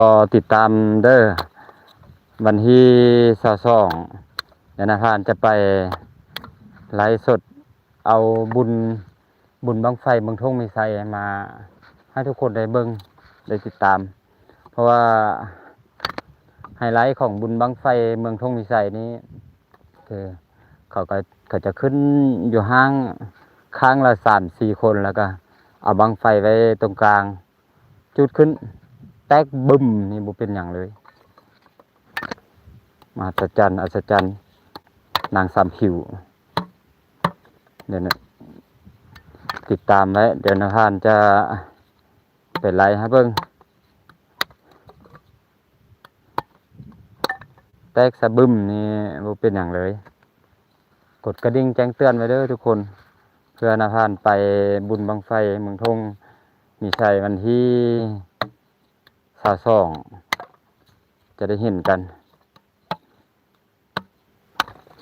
ກໍຕິດຕາມເດີ້ ວັນທີຊາວສອງ ແລະ ນາພານຈະໄປໄລຟ໌ສົດເອົາບຸນ ບຸນບັ້ງໄຟເມືອງທົ່ງມີໄຊມາໃຫ້ທຸກຄົນໄດ້ເບິ່ງໄດ້ຕິດຕາມ ເພາະວ່າໄຮໄລຂອງບຸນບັ້ງໄຟເມືອງທົ່ງມີໄຊນີ້ ຄືເຂົາກໍ ເຂົາຈະຂຶ້ນຢູ່ຫ້າງຂ້າງລະສາມສີ່ຄົນ ແລ້ວກໍເອົາບັ້ງໄຟໄວ້ຕົງກາງ ຈຸດຂຶ້ນແຕກບຶ້ມ ນີ້ບໍ່ເປັນຫຍັງເລີຍ. ມະຫັດສະຈັນ ອັດສະຈັນ ນາງສາມຜິວ. ດຽວນະ ຕິດຕາມໄວ້ ດຽວນາພານຈະໄປໄລໃຫ້ເບິ່ງ. ແຕກສະບຶ້ມນີ້ບໍ່ເປັນຫຍັງເລີຍ. ກົດກະດິ່ງແຈ້ງເຕືອນໄວ້ເດີ້ທຸກຄົນ ເພື່ອນາພານໄປບຸນບັ້ງໄຟເມືອງທົ່ງມີໄຊວັນທີຊາວສອງ ຈະໄດ້ເຫັນກັນ.